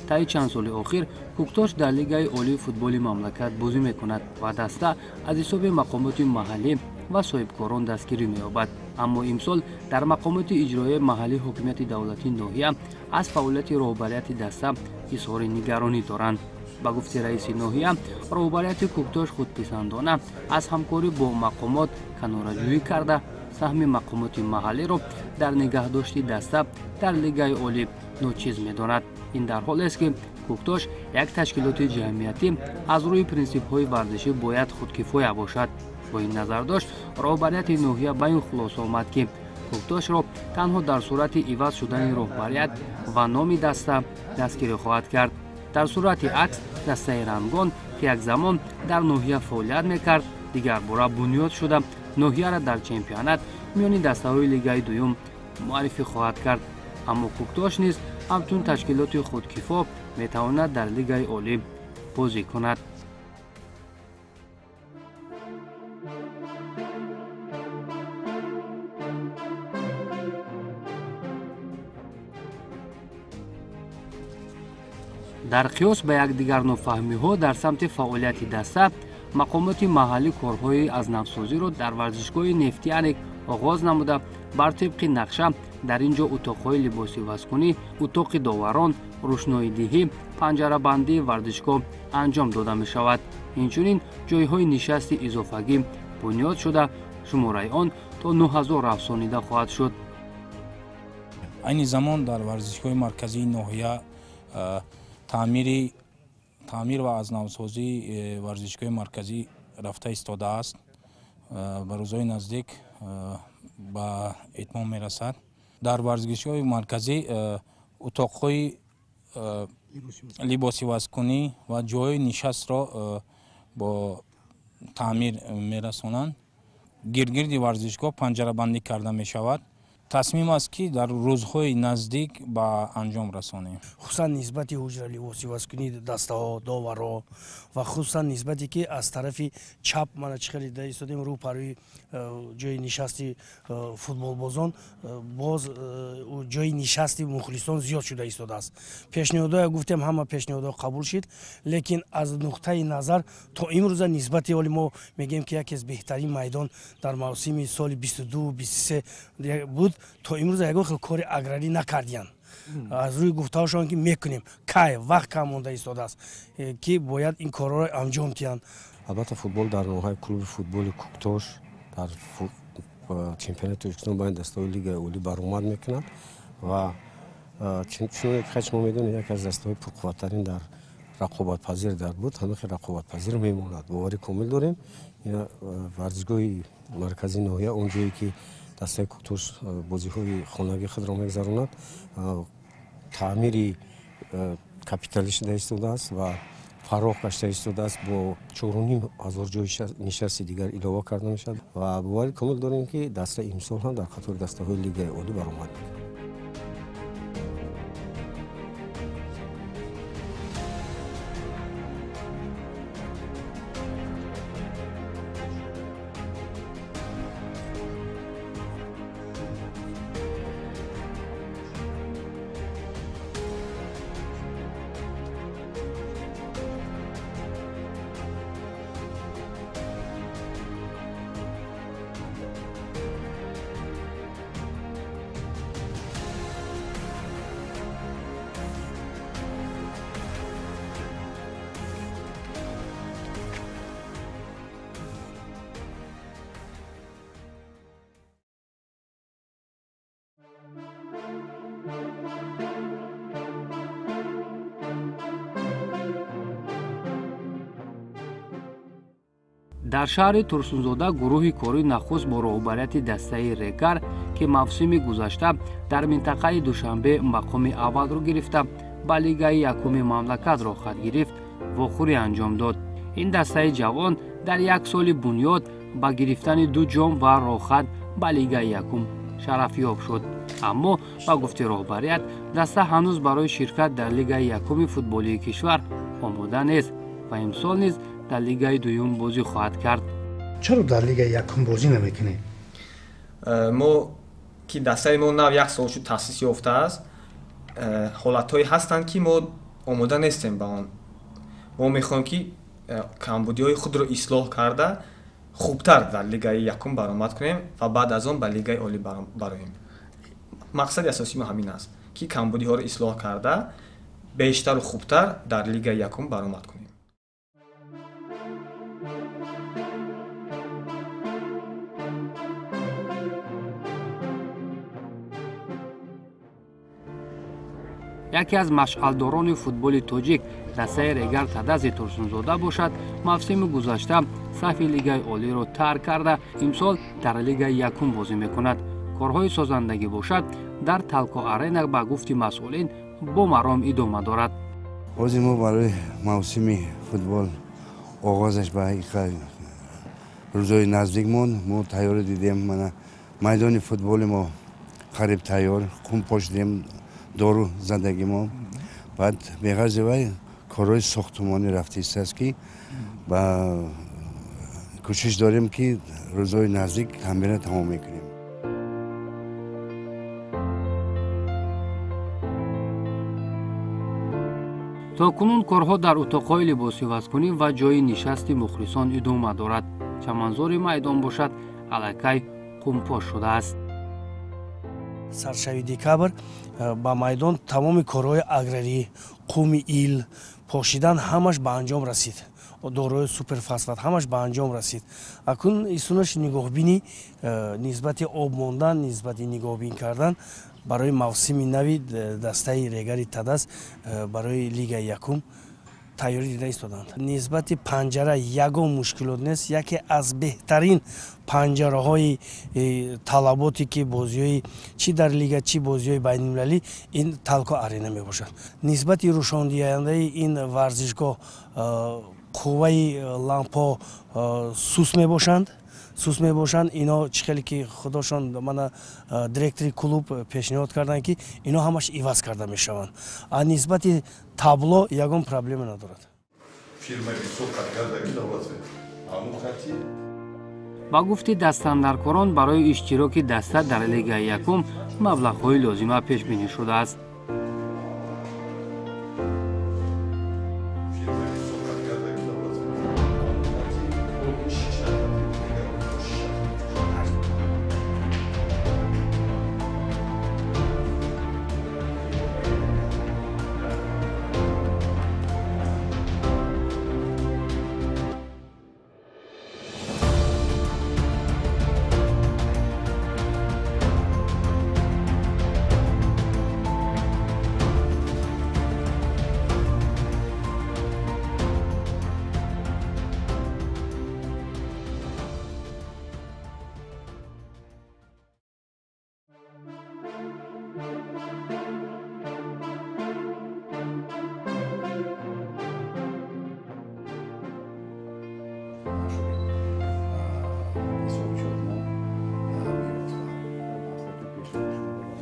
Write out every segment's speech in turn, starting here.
Таи чанд соли охир Кӯктош дар Лигаи олии футболи мамлакат бозӣ мекунад ва даста аз ҳисоби мақомоти маҳаллӣ ва соҳибкорон дастгирӣ меёбад. Аммо имсол дар мақомоти иҷроияи маҳаллии ҳокимияти давлатии ноҳия аз фаъолияти роҳбарияти даста изҳори нигаронӣ доранд. Ба гуфти раиси ноҳия, роҳбарияти Кӯктош худписандона аз ҳамкорӣ бо мақомот канораҷӯӣ карда, саҳми мақомоти маҳаллиро дар нигаҳдошти даста дар Лигаи олӣ ночиз медонад. Ин дар ҳолест, ки Кӯктош як ташкилоти ҷамъиятӣ аз рӯи принсипҳои варзишӣ бояд худкифоя бошад. Бо ин назардошт роҳбарияти ноҳия ба ин хулоса омад, ки Кӯктошро танҳо дар сурати иваз шудани роҳбарият ва номи даста дастгирӣ хоҳад кард. Дар сурати акс дастаи Рангон, ки як замон дар ноҳия фаъолият мекард, дигарбора бунёд шуда, ноҳияро дар чемпионат миёни дастаҳои лигаи дуюм муаррифӣ хоҳад кард. Аммо Кӯктош низ ҳамчун ташкилоти худкифо метавонад дар Лигаи олӣ бозӣ кунад. Дар қиёс ба якдигар нофаҳмиҳо дар самти фаъолияти даста, мақомоти маҳаллӣ корҳои аз навсозиро дар варзишгоҳи Нефтяник оғоз намуда, бар тибқи нақша дар ин ҷо утоқҳои либосивазкунӣ, утоқи доварон, рӯшноидиҳӣ, панҷарабандии варзишгоҳ анҷом дода мешавад. Инчунин ҷойҳои нишасти изофагӣ бунёд шуда, шумораи он то 9000 афзонида хоҳад шуд. Айни замон дар варзишгоҳи марказии ноҳия таъмир ва аз навсозии варзишгоҳи марказӣ рафта истодааст. Ба рӯзҳои наздик ба итмом мерасад. Дар варзишгоҳи марказӣ утоқҳои либосивазкунӣ ва ҷойҳои нишастро бо таъмир мерасонанд. Гирдгирди варзишгоҳ панҷарабандӣ карда мешавад. Тасмим аст, ки дар рӯзҳои наздик ба анҷом расонем. Хусусан нисбати ҳуҷра либосивазкунии дастаҳо, доварҳо ва хусусан нисбате ки аз тарафи чап мана чӣ хеле дида истодем, рӯ парӯи ҷои нишасти футболбозон боз ҷои нишасти мухлисон зиёд шуда истодааст. Пешниҳодҳое гуфтем, ҳама пешниҳодҳо қабул шид, лекин аз нуқтаи назар то имрӯза нисбати оли мо мегӯем, ки яке аз беҳтарин майдон дар мавсими соли 22-23 буд, то имрӯза ягон хел кори аграрӣ накардиянд. Аз рӯи гуфтаҳошон, ки мекунем, кай вақт кам монда истодааст, ки бояд ин корҳоро анҷом диҳанд. Албатта, футбол дар ноҳияи клуби футболи Кӯктош дар чемпионати Тоҷикистон байни дастаҳои Лигаи олӣ баромад мекунад ва чуноне ки шумо медонед, яке аз дастаҳои пурқувваттарин дар рақобатпазир дар буд, ҳамин хел рақобатпазир мемонад, боварӣ комил дорем. Варзишгоҳи марказии ноҳия, он ҷое ки дастаи Кӯктош бозиҳои хонагии худро мегузаронад, таъмири капиталӣ шуда истодааст ва фарох гашта истодааст, бо 4500 ҷои нишасти дигар илова карда мешавад ва боварӣ комил дорем, ки даста имсол ҳам дар қатори дастаҳои Лигаи олӣ баромад мекунад. Дар шаҳри Турсунзода гурӯҳи кории нахуст бо роҳбарияти дастаи Регар, ки мавсими гузашта дар минтақаи Душанбе мақоми аввалро гирифта, ба лигаи якуми мамлакат роҳхат гирифт, вохӯрӣ анҷом дод. Ин дастаи ҷавон дар як соли бунёд ба гирифтани ду ҷом ва роҳхат ба лигаи якум шарафёб шуд. Аммо ба гуфти роҳбарият, даста ҳанӯз барои ширкат дар лигаи якуми футболии кишвар омода нест ва имсол низ дар лигаи дуюм бозӣ хоҳад кард. Чаро дар лигаи якум бозӣ намекунед? Мо ки дастаи мо нав як сол шуд таъсис ёфтааст, ҳолатҳое ҳастанд, ки мо Омода нестем ба он. Мо мехоҳем, ки камбудиҳои худро ислоҳ карда, хубтар дар лигаи якум баромад кунем ва баъд аз он ба лигаи олӣ бароем. Мақсади асосии мо ҳамин аст, ки камбудиҳоро ислоҳ карда, бештару хубтар дар лигаи якум баромад кунем. Яке аз машъалдорони футболи тоҷик, дастаи Регар Тадази Турсунзода бошад, мавсими гузашта сафи лигаи олиро тарк карда, имсол дар лигаи якум бозӣ мекунад. Корҳои созандагӣ бошад, дар Талко Арена ба гуфти масъулин бо маром идома дорад. Ҳозир мо барои мавсими футбол оғозаш ба рӯзҳои наздик монд. Мо тайёрӣ дидем, мана майдони футболи мо қариб тайёр, қум пошидем, дору задагӣ мо. Баъд беғарзи вай корҳои сохтумонӣ рафтааст, ки ба кӯшиш дорем, ки рӯзҳои наздик тамира тамом мекунем. То кунун корҳо дар утоқҳои либосивазкунӣ ва ҷойи нишасти мухлисон идома дорад. Чаманзори майдон бошад, аллакай қумпош шудааст. Саршави декабр ба майдон тамоми корҳои аграрӣ, қуми ил пошидан ҳамаш ба анҷом расид. Дорои суперфосфат ҳамаш ба анҷом расид. Акнун исунаш нигоҳбинӣ, нисбати об мондан, нисбати нигоҳбин кардан барои мавсими нави дастаи Регари Тадас барои лигаи якум тайёрӣ дида истоданд. Нисбати панҷара ягон мушкилот нест. Яке аз беҳтарин панҷараҳои талаботе, ки бозиҳои чӣ дар лига, чӣ бозиҳои байналмилалӣ, ин Талко Арена мебошад. Нисбати рӯшондиҳандаи ин варзишгоҳ қувваи лампҳо сус мебошанд. Ино чӣ хеле ки худошон мана директори клуб пешниҳод карданд, ки ино ҳамаш иваз карда мешаванд. А нисбати табло ягон проблема надорад. Ба гуфти дастандаркорон, барои иштироки даста дар лигаи якум маблағҳои лозима пешбинӣ шудааст.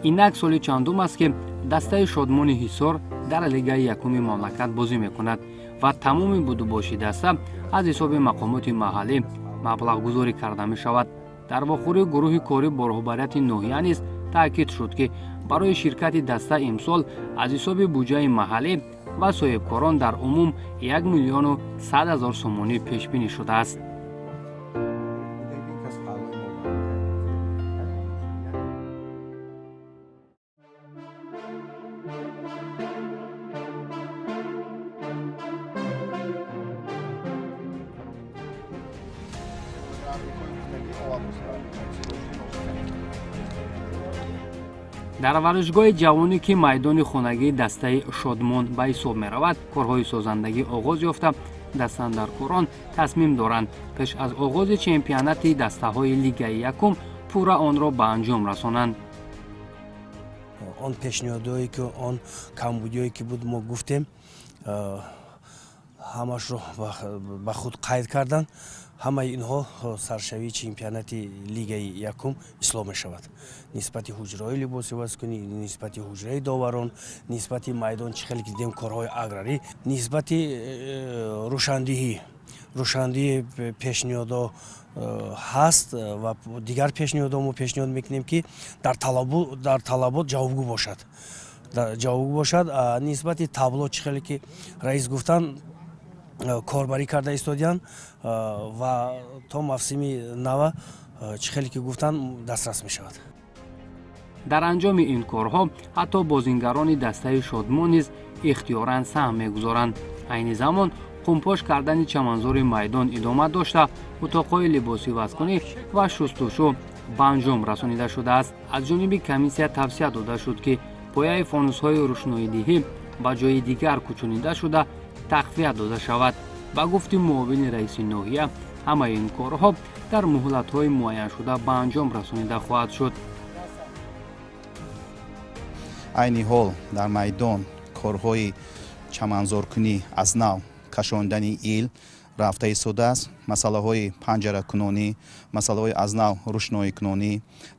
Инак соли чандум аст, ки дастаи Шодмони Ҳисор дар лигаи якуми мамлакат бозӣ мекунад ва тамоми будубоши даста аз ҳисоби мақомоти маҳаллӣ маблағгузорӣ карда мешавад. Дар вохӯрии гурӯҳи корӣ бо роҳбарияти ноҳия низ таъкид шуд, ки барои ширкати даста имсол аз ҳисоби буҷаи маҳаллӣ ва соҳибкорон дар умум 1 100 000 сомонӣ пешбинӣ шудааст. Дар варзишгоҳи ҷавонӣ, ки майдони хонагии дастаи Шодмон ба ҳисоб меравад, корҳои созандагӣ оғоз ёфта, дастандаркорон тасмим доранд, пеш аз оғози чемпионати дастаҳои лигаи якум пурра онро ба анҷом расонанд. Он пешниҳодҳое ки, он камбудиҳое ки буд, мо гуфтем, ҳамашро ба худ қайд карданд. Ҳамаи инҳо саршавии чемпионати лигаи якум ислоҳ мешавад. Нисбати ҳуҷраҳои либосивазкунӣ, нисбати ҳуҷраи доварон, нисбати майдон, чӣ хеле ки дидем, корҳои аграрӣ, нисбати рӯшандиҳӣ пешниҳодҳо ҳаст ва дигар пешниҳодҳо мо пешниҳод мекунем, ки дар талабот ҷавобгӯ бошад. ҷавобгӯ бошад. Нисбати табло, чӣ хеле ки раис гуфтанд, корбарӣ карда истодиянд ва то мавсими нава, чӣ хеле ки гуфтанд, дастрас мешавад. Дар анҷоми ин корҳо ҳатто бозингарони дастаи Шодмон низ ихтиёран саҳм мегузоранд. Айни замон қумпош кардани чаманзори майдон идома дошта, утоқҳои либосивазкунӣ ва шустушу ба анҷом расонида шудааст. Аз ҷониби комиссия тавсия дода шуд, ки пояи фонусҳои рӯшноидиҳӣ ба ҷои дигар кӯчонида шуда, тақвият дода шавад. Ба гуфти муовини раиси ноҳия, ҳамаи ин корҳо дар муҳлатҳои муайяншуда ба анҷом расонида хоҳад шуд. Айни ҳол дар майдон корҳои чаманзоркунӣ, аз нав кашондани ил рафта истодааст. Масъалаҳои панҷаракунонӣ, масъалаҳои аз нав рӯшноикунонӣ,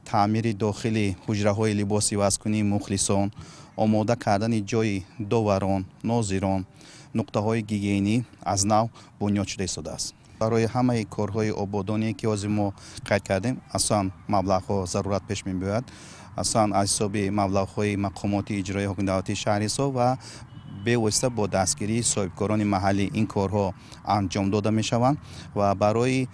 таъмири дохили ҳуҷраҳои либосивазкунии мухлисон, омода кардани ҷои доварон, нозирон, нуқтаҳои гигиенӣ аз нав бунёд шуда истодааст. Барои ҳамаи корҳои ободоние, ки ҳозир мо қайд кардем, асосан маблағҳо зарурат пеш мебиёяд. Асосан аз ҳисоби маблағҳои мақомоти иҷроии ҳокими давлатии шаҳри Ҳисор ва бевосита бо дастгирии соҳибкорони маҳаллӣ ин корҳо анҷом дода мешаванд. Ва барои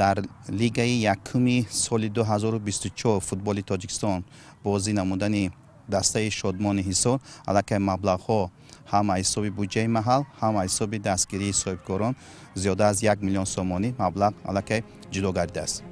дар лигаи якуми соли 2024 футболи Тоҷикистон бозӣ намудани дастаи Шодмони Ҳисор аллакай маблағҳо ҳам аз ҳисоби буҷаи маҳал, ҳам аз ҳисоби дастгирии соҳибкорон зиёда аз 1 миллион сомонӣ маблағ аллакай ҷудо гардидааст.